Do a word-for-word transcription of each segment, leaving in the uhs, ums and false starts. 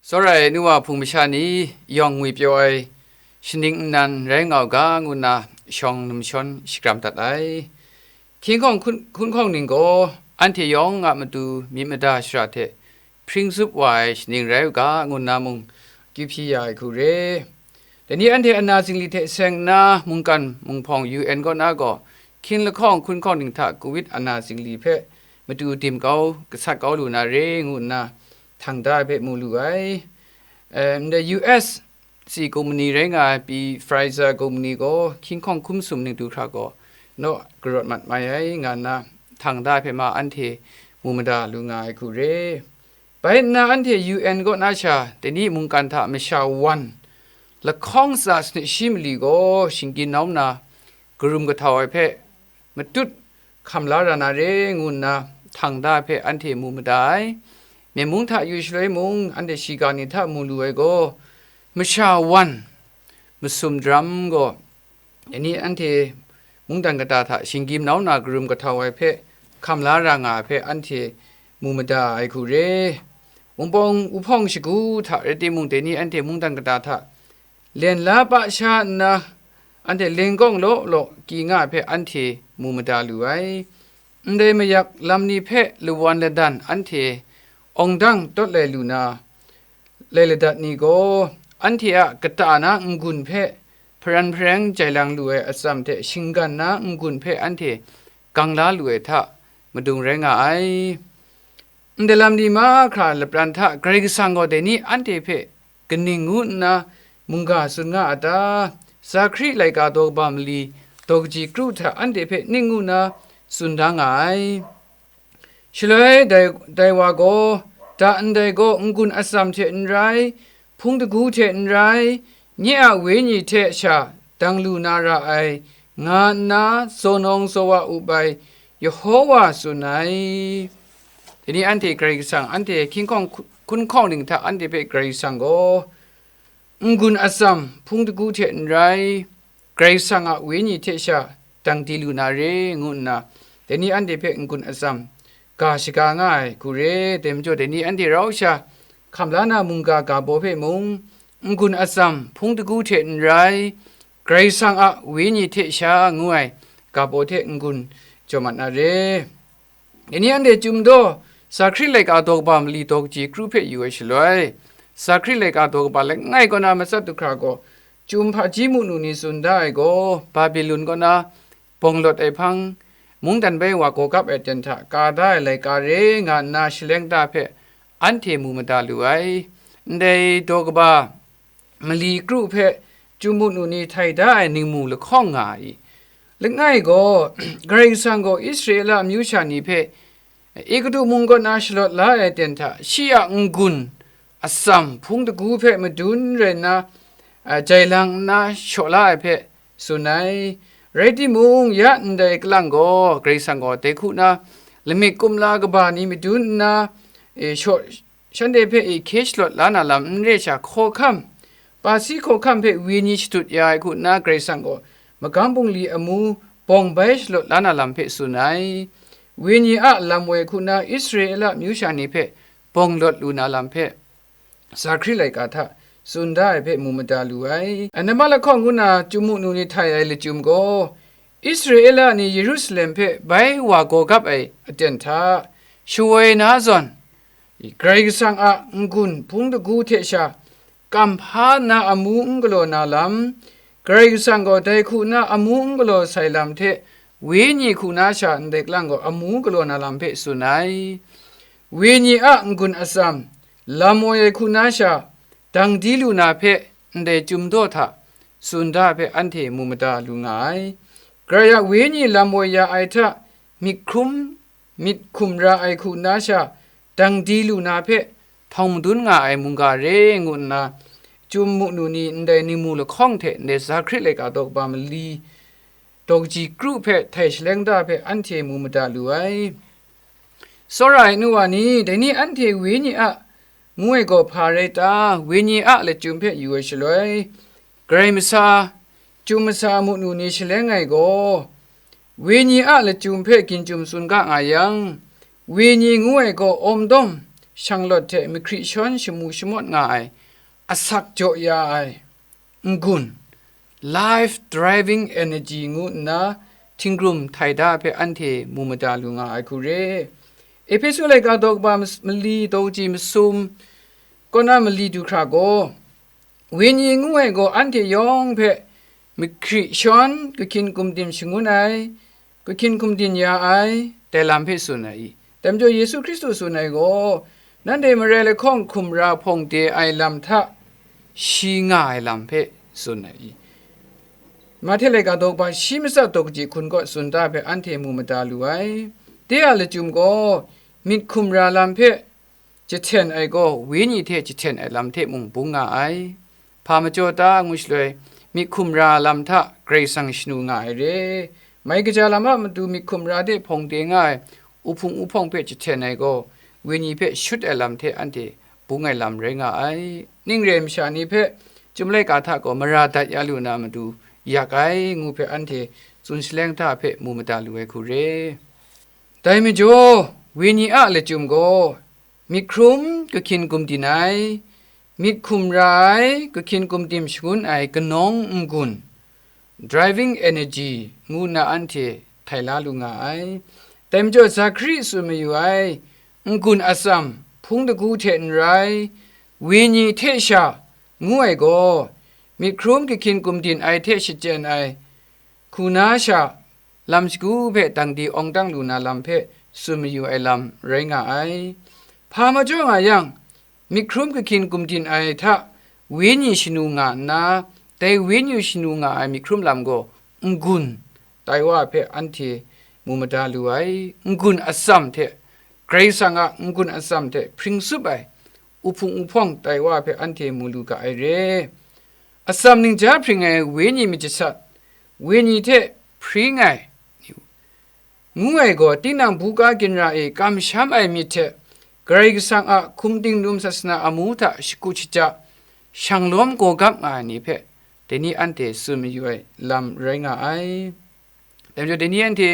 Tsawra ai nu wa hpung masha ni yawng ngwipyaw ai shaning nnan rai nga u ga ngu nna shawng numshawn shakram dat ai. Hkying hkawng hkun- hkun hkawng ning gaw anhte yawng a matu myit mada shara hte hpring zup wa ai shaning rai u ga ngu nna mung akyu hpyi ya ai hku re. Dai ni anhte ana zingli hte seng nna mungkan munghpawng U N kaw na gaw hkying lahkawng hkun hkawng ning hta covid ana zingli hpe matu dim kau gasat kau lu na re ngu nna htang da ai hpe mu lu ai. Eh, ndai U S C kumpani rai nga ai pyi Pfizer kumpani gaw hkying hkawng hkum sum ning du hkra gaw naw karawt mat mai ai nga nna htang da ai hpe ma anhte mu mada lu nga ai hku re. Bai nna anhte U N kaw na sha dai ni mungkan hta masha wan lahkawng tsa sanit shi mali gaw shinggyim nau nna karum kahtau ai hpe matut hkam la ra na re ngu nna htang da ai hpe anhte mu mada ai. Myen mung hta yu shaloi mung anhte shiga ni hta mu lu ai gaw, masha wan masum daram gaw, dai ni anhte mungdan kata hta shinggyim nau nna karum kahtau ai hpe hkam la ra nga ai hpe anhte mu mada ai hku re. Wunpawng wuhpawng shagu hta rai timung, dai ni anhte mungdan kata hta len la pa sha nna, anhte lengkawng law law kyi nga ai hpe anhte mu mada lu ai. Ndai mayak lam ni hpe lawan ladan anhte awng dang tawt lai lu na, lai ladat ni gaw, anhte a kata na n-gun hpe hparan hpareng jai lang lu ai atsam hte shinggan na n-gun hpe anhte gang la lu ai hta madung rai nga ai. Ndai lam ni mahkra lapran hta Karai Kasang gaw dai ni anhte hpe kaning ngu nna mungga tsun nga a ta? Zakari laika daw kaba mali daw kaji kru hta anhte hpe ning ngu nna tsun da nga ai. Shaloi dai, dai wa gaw, da ndai gaw n-gun atsam hte n rai, hpung dagu hte n rai, nye a wenyi hte sha dang lu na ra ai, nga nna zaw nawng zaw wa up ai Yehova tsun ai. Dai ni anhte Karai Kasang, anhte hkying hkawng hku- hkun hkawng ning hta anhte hpe Karai Kasang gaw, n-gun atsam hpung dagu hte n rai, Karai Kasang a wenyi hte sha dang di lu na re, ngu nna, dai ni anhte hpe n-gun atsam ga shaga nga ai hku re. Dai majaw, dai ni anhte rau sha hkam la na mungga ga baw hpe mung, n-gun atsam hpung dagu hte n rai, Karai Kasang a wenyi hte sha ngu ai ga baw hte n-gun jaw mat na re. Dai ni anhte Chyum daw, Zakari laika daw kaba mali daw kaji kru hpe yu ai shaloi, Zakari laika daw kaba langai kaw na matsat du hkra gaw, Chyum hpaji mungnu ni tsun da ai gaw, Babilon kaw na bawng lawt ai hpang, mungdan bai wa gaw kap ai ten hta ka da ai laika re nga nna shaleng da hpe anhte mu mada lu ai. Ndai daw kaba mali kru hpe Chyum mungnu ni htai da ai ningmu lahkawng nga ai. Langai gaw, Karai Kasang gaw Israela amyu sha ni hpe Egutu mung kaw na shalawt la ai aten hta, shi a n-gun atsam hpung dagu hpe madun rai nna, a, jai lang nna shaw la ai hpe tsun ai. Rai timung, ya ndai kalang gaw, Karai Kasang gaw dai hku na lamik kumla kaba ni madun nna, e, shaw, shanhte hpe e hkye shalawt la na lam n re sha, hkawhkam, Pasi hkawhkam hpe wenyi shadut ya ai hku nna Karai Kasang gaw magam bungli amu bawng bai shalawt la na lam hpe tsun ai. Wenyi a lam woi hku nna Israela amyu sha ni hpe bawng lawt lu na lam hpe, Zakari laika hta tsun da ai hpe mu mada lu ai. Anama lahkawng ngu na Chyum mungnu ni htai ai lachyum gaw, Israela ni Yerusalem hpe bai wa gaw gap ai aten hta, shawoi na zawn, Karai Kasang a n-gun hpung dagu hte sha kam hpa nna amu n galaw na lam, Karai Kasang gaw dai hku nna amu n galaw sai lam hte, wenyi hku na sha ndai kalang gaw amu galaw na lam hpe tsun ai. Wenyi a n-gun atsam, lam woi ai hku na sha, dang di lu na hpe ndai Chyum daw hta tsun da hpe anhte mu mada lu nga ai. Karai a wenyi lam woi ya ai hta, myit hkrum myit hkum ra ai hku nna sha, dang di lu na hpe htawng madun nga ai mungga re ngu nna, Chyum muknu ni ndai ningmu lahkawng hte ndai Zakari laika daw kaba mali daw kaji kru hpe htai shaleng da hpe anhte mu mada lu ai. Tsawra ai nu wa ni, dai ni anhte wenyi a ngu ai gaw hpa rai ta? Wenyi a lachyum hpe yu ai shaloi, Karai masa, Chyum masa muknu ni shaleng ai gaw, wenyi a lachyum hpe ginchyum tsun ga nga yang, wenyi ngu ai gaw awm dawm, shanglawt hte mahkri shawn shamu shamawt nga ai, asak jaw ya ai n-gun, life driving energy ngu nna htinggrum htai da hpe anhte mu mada lu nga ai hku re. Ehpesu laika daw kaba mas- mali daw kaji masum kaw na mali du hkra gaw, Wenyi ngu ai gaw anhte yawng hpe mahkri shawn, kahkyin gumdin shangun ai, kahkyin gumdin ya ai, dai lam hpe tsun ai i? Dai majaw Yesu Hkristu tsun ai gaw, nanhte marai lahkawng hkumra hpawng de ai lam hta shi nga ai lam hpe tsun ai i? Mahte laika daw kaba shi matsat daw kaji hkun kaw tsun da hpe anhte mu mada lu ai. De a lachyum gaw, myit hkumra lam hpe jahten ai gaw, Wenyi hte jahten ai lam hte mung bung nga ai. Hpa majaw ta ngu shaloi, myit hkumra lam hta Karai Kasang shanu nga ai re. Mai kaja lam a matu myit hkumra de hpawng de nga ai uhpung uhpawng hpe jahten ai gaw, Wenyi hpe shut ai lam hte anhte bung ai lam rai nga ai. Ning re ai masha ni hpe chyum laika hta gaw mara dat ya lu na matu yak ai, ngu hpe anhte tsun shaleng hta hpe mu mada lu ai hku re. Dai majaw, Wenyi a lachyum gaw, myit hkrum kahkyin gumdin ai, myit hkum ra ai, kahkyin gumdim shangun ai kanawng n-gun, driving energy, ngu nna anhte htai la lu nga ai. Dai majaw, Zakari tsun mayu ai, n-gun atsam, hpung dagu hte n rai, Wenyi hte sha, ngu ai gaw, myit hkrum kahkyin gumdin ai hte shachyen ai, hku na sha, lam shagu hpe dang di awng dang lu na lam hpe tsun mayu ai lam rai nga ai. Hpa majaw nga yang, myit hkrum kahkyin gumdin ai hta Wenyi shanu nga nna, dai Wenyi shanu nga ai myit hkrum lam gaw n-gun tai wa hpe anhte mu mada lu ai. N-gun atsam hte, Karai Kasang a n-gun atsam hte hpring tsup ai, uhpung uhpawng tai wa hpe anhte mu lu ga ai re. Atsam ningja hpring ai Wenyi myit jasat, Wenyi hte hpring ai, ngu ai gaw, tinang buga ginra e kamsham ai myit hte Karai Kasang a hkum dingnum sasana amu hta shakut shaja, shanglawm gawgap nga ai ni hpe, dai ni anhte tsun mayu ai lam rai nga ai. Dai majaw, dai ni anhte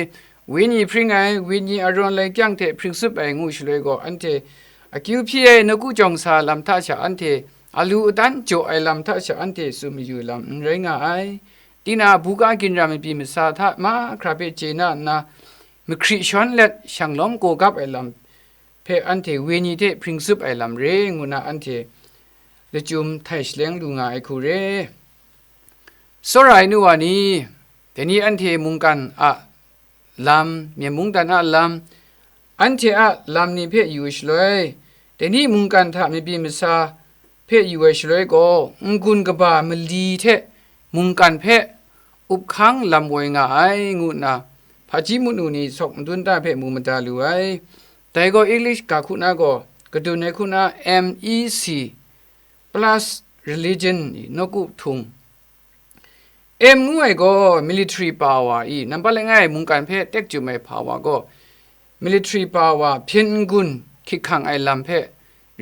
Wenyi hpring ai, Wenyi arawn lai kyang hte hpring tsup ai ngu shaloi gaw, anhte akyu hpyi ai nawku jawng sa lam hta sha anhte, alu adan jaw ai lam hta sha anhte tsun mayu lam n rai nga ai. Tinang a buga ginra mabyi masa hta mahkra hpe chye na nna, mahkri shawn let shanglawm gawgap ai lam hpe anhte Wenyi hte hpring tsup ai lam re ngu na anhte lachyum htai shaleng lu nga ai hku re. Tsawra ai nu wa ni, dai ni anhte mungkan a lam, myen mungdan a lam, anhte a lam ni hpe yu shaloi, dai ni mungkan hta mabyi masa hpe yu ai shaloi gaw, n-gun kaba mali hte mungkan hpe up hkang lam woi nga ai, ngu nna hpaji manu ni sawk madun ta hpe mu mada lu ai. Dai gaw English ga hku na gaw, kadun ai hku na M E C plus religion i nawku htung. M ngu ai gaw military power i nampat langai mungkan hpe tek chyum ai power gaw, military power hpyen n-gun hkyit hkang ai lam hpe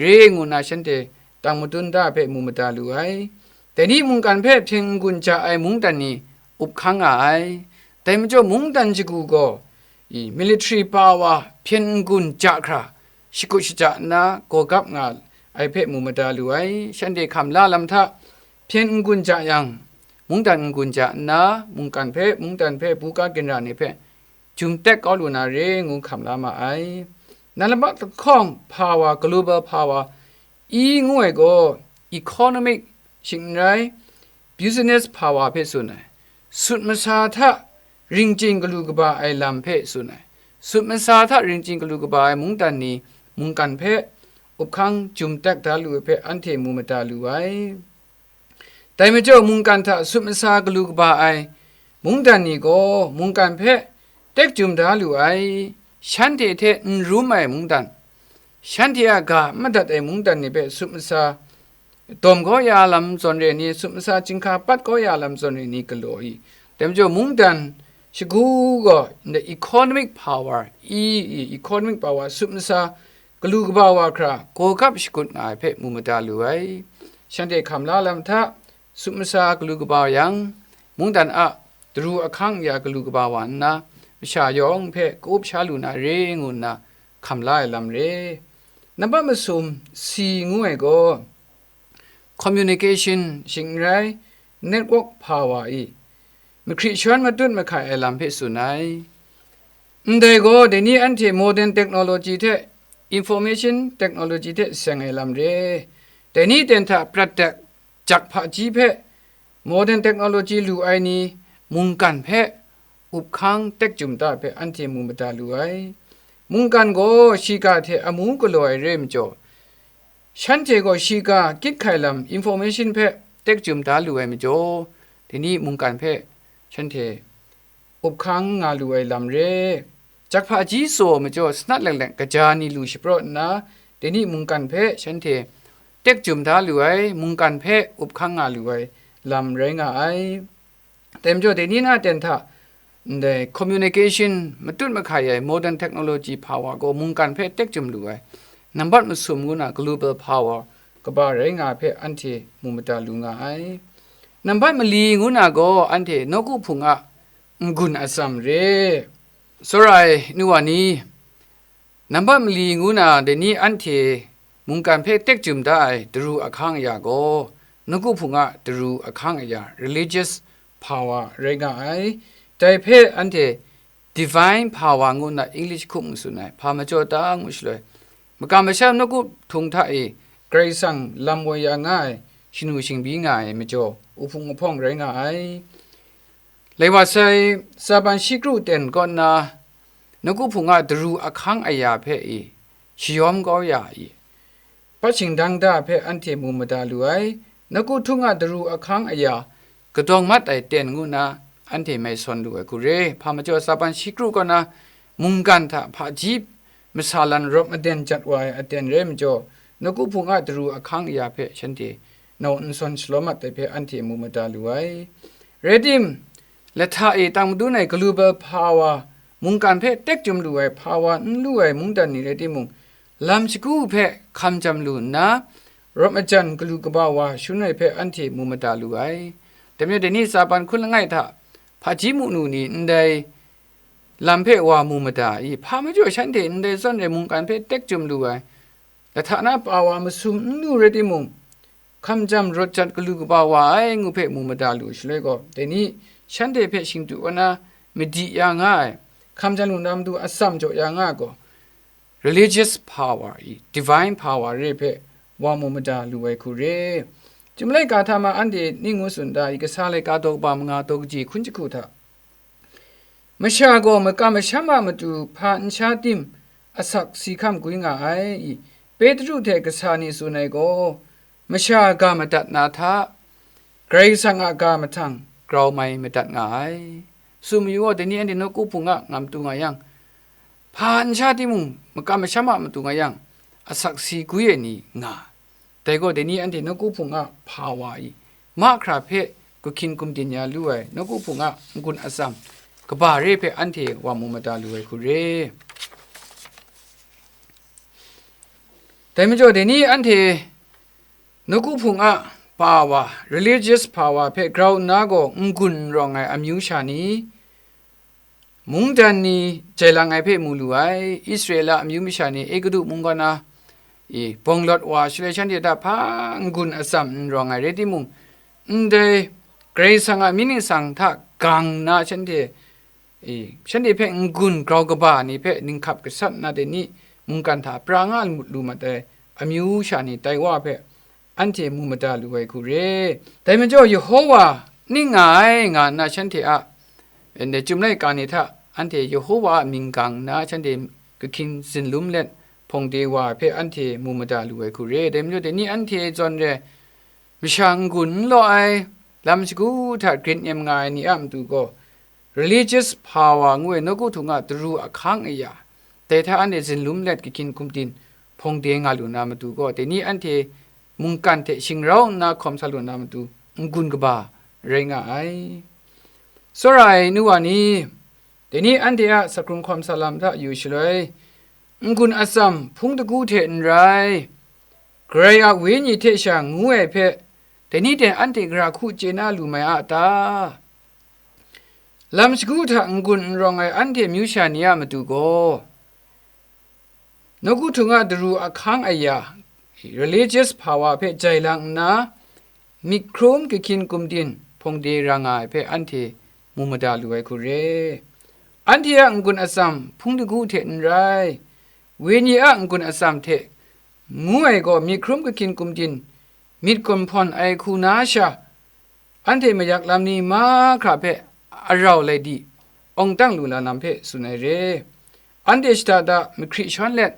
re ngu na shanhte tang madun da hpe mu mada lu ai. Dai ni mungkan hpe hpyen n-gun ja ai mungdan ni up hkang nga ai. Dai majaw mungdan shagu gaw, i, military power hpyen n-gun ja hkra, shakut shaja nna gawgap nga ai hpe mu mada lu ai. Shanhte hkam la lam hta, hpyen n-gun ja yang, mungdan n-gun ja nna, mungkan hpe, mungdan hpe buga ginra ni hpe jum tek kau lu na re ngu hkam la ma ai. Nan lamat lahkawng power, global power, E ngu ai gaw economic shing n rai, business power hpe tsun ai. Sut masa hta ringchin galu kaba ai lam hpe tsun ai. Sut masa hta ringchin galu kaba ai mungdan ni mungkan hpe up hkang jum tek da lu ai hpe anhte mu mada lu ai. Dai majaw mungkan hta sut masa galu kaba ai mungdan ni gaw mungkan hpe tek jum da lu ai, shanhte hte n rum ai mungdan, shanhte a ga n madat ai mungdan ni hpe sut masa dawm kau ya lam zawn re ni, sut masa chyinghka pat kau ya lam zawn re ni galaw i. Dai majaw mungdan shagu gaw ndai economic power, e, e, economic power, sut masa galu kaba wa hkra gawgap shakut nga ai hpe mu mada lu ai. Shanhte hkam la lam hta, sut masa galu kaba yang, mungdan a daru ahkang ya galu kaba wa nna, masha yawng hpe ka-up sha lu na re ngu nna hkam la ai lam re. Nambat masum C ngu ai gaw, communication shing n rai, network power i mahkri shawan matut mahkai ai lam hpe tsun ai. Ndai gaw, dai ni anhte modern technology hte, information technology hte seng ai lam re. Dai ni ten hta prat dat, jak hpaji hpe, modern technology lu ai ni, mungkan hpe, up hkang tek chyum ta hpe anhte mu mada lu ai. Mungkan gaw shiga hte amu galaw ai re ai majaw, shanhte gaw shiga gyit hkai lam, information hpe tek chyum da lu ai majaw, dai ni mungkan hpe shanhte up hkang nga lu ai lam re. Jak hpaji tsaw majaw sanat leklek kaja ni lu shapraw nna, dai ni mungkan hpe shanhte tek chyum da lu ai, mungkan hpe up hkang nga lu ai lam rai nga ai. Dai majaw, dai ni na ten hta, ndai communication matut mahkai ai modern technology power gaw mungkan hpe tek chyum lu ai. Nambat masum ngu na global power kaba rai nga hpe anhte mu mada lu nga ai. Nambat mali ngu na gaw anhte nawku hpung a n-gun atsam re. Tsawra ai nu wa ni, nambat mali ngu na dai ni anhte mungkan hpe tek chyum da ai daru ahkang aya gaw, nawku hpung a daru ahkang aya, religious power rai nga ai. Dai hpe anhte divine power ngu na English hkum n tsun ai, hpa majaw ta ngu shaloi, makam masham nawku htung hta e Karai Kasang lam woi ya nga ai, shanu shingbyi nga ai majaw, uhpung uhpawng rai nga ai. Lai wa sai, Satan shikru ten kaw nna, nawku hpung a daru ahkang aya hpe i, shayawm kau ya i, pat shingdang da hpe anhte mu mada lu ai. Nawku htung a daru ahkang aya, kadawng mat ai ten ngu na, anhte mai sawn lu ai hku re. Hpa majaw, Satan shikru kaw na, mungkan hta hpaji masa lan rawt maden jat wa ai aten rai majaw, nawku hpung a daru ahkang aya hpe shanhte nau n sawn shalawm mat ai hpe anhte mu mada lu ai. Rai tim, lahta e tang madun ai global power, mungkan hpe tek chyum lu ai power n lu ai mungdan ni rai timung, lam shagu hpe hkam jam lu nna, rawt majan galu kaba wa shangun ai hpe anhte mu mada lu ai. Dai majaw, dai ni Satan hkun langai hta hpaji mungnu ni ndai lam hpe wa mu mada i? Hpa majaw shanhte ndai zawn e mungkan hpe tek chyum lu ai, lahta na power masum n lu rai timung, hkam jam rawt jat galu kaba wa ai ngu hpe mu mada lu shaloi gaw, dai ni shanhte hpe shingtu kaw na madi ya nga ai, hkam jam lu na matu atsam jaw ya nga ai gaw, religious power i, divine power re hpe wa mu mada lu ai hku re. Chyum laika hta ma anhte ning ngu tsun da i? Kasa laika daw kaba manga daw kaji hkun jahku hta, masha gaw makam masham a matu hpa n sha tim asak si hkam gwi nga ai i? Petru hte kasa ni tsun ai gaw, masha ga madat na hta, Karai Kasang a ga mahtang grau mai madat nga ai. Tsun mayu gaw, dai ni anhte nawku hpung a nga matu nga yang, hpa n sha timung, makam masham a matu nga yang, asak si gwi ai ni nga. Dai gaw, dai ni anhte nawku hpung a hpa wa i, mahkra hpe gumhkyin gumdin ya lu ai nawku hpung a n-gun atsam kaba re hpe anhte wa mu mada lu ai hku re. Dai majaw, dai ni anhte nawku hpung a power, religious power hpe grau nna gaw n-gun n rawng ai amyu sha ni, mungdan ni jai lang ai hpe mu lu ai. Israela amyu masha ni Egutu mung kaw na, e, bawng lawt wa shaloi shanhte hta hpa n-gun atsam n rawng ai rai timung, ndai Karai Kasang a myit ningsang hta gang nna shanhte, e, shanhte hpe n-gun grau kaba ni hpe ninghkap gasat nna dai ni mungkan hta pra nga lu mat ai amyu sha ni tai wa hpe, anhte mu mada lu ai hku re. Dai majaw, Yehowa ning nga ai, nga nna shanhte a, ndai chyum laika ni hta anhte Yehowa a mying gang nna shanhte gahkyin zinlum let hpawng de wa ai hpe anhte mu mada lu ai hku re. Dai majaw, dai ni anhte zawn re, masha n-gun n law ai, lam shagu hta grit nem nga ai ni a matu gaw, religious power ngu ai nawku htung a daru ahkang aya, dai hta anhte zinlum let gahkyin gumdin hpawng de nga lu na matu gaw, dai ni anhte mungkan hte shingrau nna hkawm sa lu na matu n-gun kaba rai nga ai. Tsawra ai nu wa ni, dai ni anhte a sakrung hkawm sa lam hta yu shaloi, n-gun atsam hpung dagu hte n rai, Karai a Wenyi hte sha ngu ai hpe, dai ni ten anhte gara hku chye na lu mai a ta? Lam shagu hta n-gun n rawng ai anhte myu sha ni a matu gaw, Nawku htung a daru ahkang aya, religious power hpe jai lang nna, myit hkrum kahkyin gumdin hpawng de ra nga ai hpe anhte mu mada lu ai hku re. Anhte a n-gun atsam hpung dagu hte n rai, wenyi a n-gun atsam hte ngu ai gaw myit hkrum kahkyin gumdin myit gumhpawn ai hku na sha, anhte mayak lam ni mahkra hpe arau lai di, awng dang lu na lam hpe tsun ai re. Anhte shada da mahkri shawn let,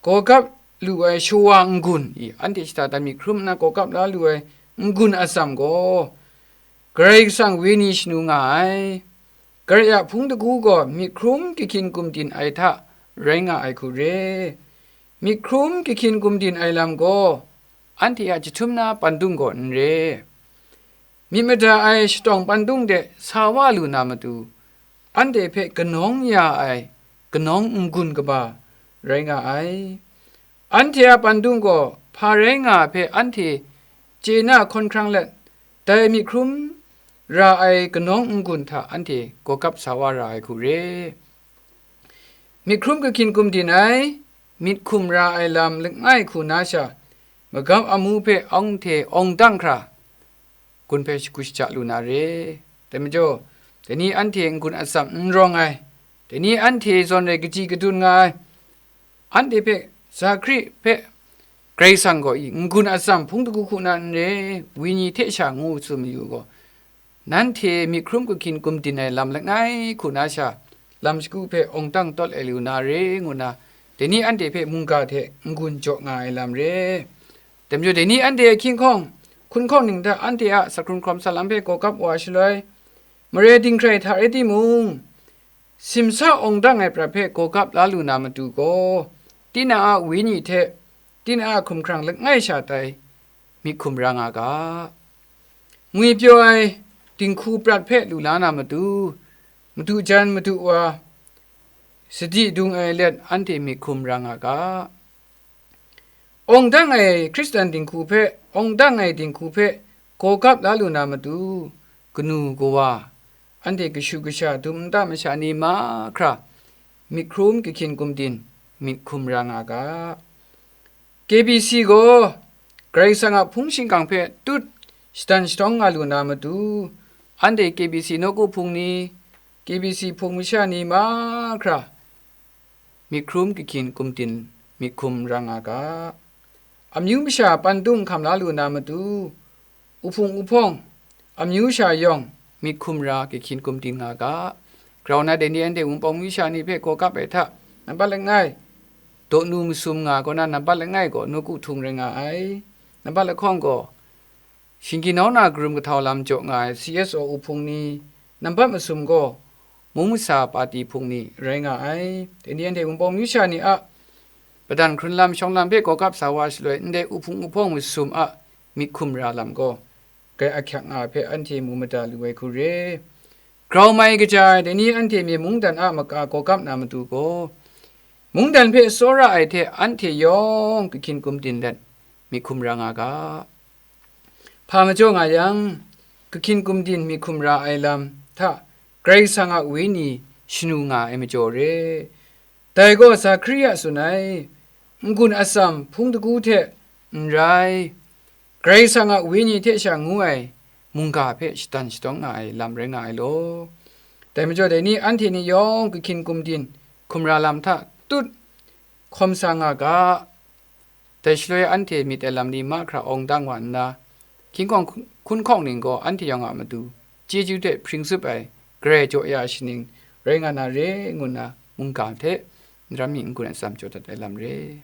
gawgap lu ai shawa n-gun i, anhte shada da myit hkrum nna gawgap la lu ai n-gun atsam gaw, Karai Kasang wenyi shanu nga ai. Karai a hpung dagu gaw myit hkrum kahkyin gumdin ai hta rai nga ai hku re. Myit hkrum kahkyin gumdin ai lam gaw, anhte a jahtum na pandung gaw n re. Myit mada ai shatawng pandung de sa wa lu na matu, anhte hpe kanawng ya ai kanawng n-gun kaba rai nga ai. Anhte a pandung gaw hpa rai nga ai hpe anhte chye na hkawn hkrang let, dai myit hkrum ra ai kanawng n-gun hta anhte gawgap sa wa ra ai hku re. Myit hkrum kahkyin gumdin ai, myit hkum ra ai lam langai hku na sha, magam amu hpe anhte awng dang hkra, gun hpe shagu shaja lu na re. Dai majaw, dai ni anhte n-gun atsam n rawng ai, dai ni anhte zawn rai kaji kadun nga ai, anhte hpe Zakari hpe Karai Kasang gaw i n-gun atsam hpung dagu hku na n re, wenyi hte sha ngu tsun mayu gaw, nanhte myit hkrum kahkyin gumdin ai lam langai hku na sha, lam shagu hpe awng dang tawt ai lu na re, ngu nna, dai ni anhte hpe mungga hte n-gun jaw nga ai lam re. Dai majaw, dai ni anhte a hkying hkawng, hkun hkawng ning hta anhte a sa hkrung hkawm sa lam hpe gawgap wa shaloi, mare dinghkrai hta rai timung, simsa awng dang ai prat hpe gawgap la lu na matu gaw, tinang a wenyi hte tinang a hkumhkrang langai sha tai myit hkum ra nga ga. Ngwi pyaw ai dinghku prat hpe lu la na matu, madu jan madu wa, sadi dung ai let anhte myit hkum ra nga ga. Awng dang ai Hkristan dinghku hpe, awng dang ai dinghku hpe gawgap la lu na matu, kanu kawa, anhte kashu kasha, dum nta masha ni mahkra, myit hkrum kahkyin gumdin, myit hkum ra nga ga. K B C gaw Karai Kasang a hpung shingkang hpe tut shadan shatawng nga lu na matu, anhte K B C nawku hpung ni, K B C hpung masha ni mahkra, myit hkrum kahkyin gumdin myit hkum ra nga ga. Amyu masha pandung hkam la lu na matu, uhpung uhpawng, amyu sha yawng myit hkum ra kahkyin gumdin nga ga. Grau na dai ni anhte wunpawng myu sha ni hpe gawgap ai hta, nambat langai, dawnu masum nga kaw na nambat langai gaw nawku htung rai nga ai. Nambat lahkawng gaw, shinggyim nau na karum kahtau lam jaw nga ai C S O uhpung ni, nambat masum gaw, mung masa pati hpung ni rai nga ai. Dai ni anhte wunpawng myu sha ni a madan hkrun lam shawng lam hpe gawgap sa wa shaloi, ndai uhpung uhpawng masum a myit hkum ra lam gaw, grai ahkyak nga ai hpe anhte mu mada lu ai hku re. Grau mai kaja ai dai ni anhte myi mungdan a maka gawgap na matu gaw, mungdan hpe tsawra ai hte anhte yawng kahkyin gumdin let myit hkum ra nga ga. Hpa majaw nga yang, kahkyin gumdin myit hkum ra ai lam hta Karai Kasang a Wenyi shanu nga ai majaw re. Dai gaw Zakaria tsun ai, n-gun atsam hpung dagu hte n rai, Karai Kasang a Wenyi hte sha ngu ai mungga hpe shadan shatawng nga ai lam rai nga ai law. Dai majaw, dai ni anhte ni yawng kahkyin gumdin hkum ra lam hta tut hkawm sa nga ga. Dai shaloi anhte myit ai lam ni mahkra awng dang wa nna, hkying hkawng hkun hkawng ning gaw anhte yawng a matu chyeju hte hpring tsup ai Karai jaw ya ai shaning rai nga na re, ngu nna mungga hte n-gun atsam jaw dat ai lam re.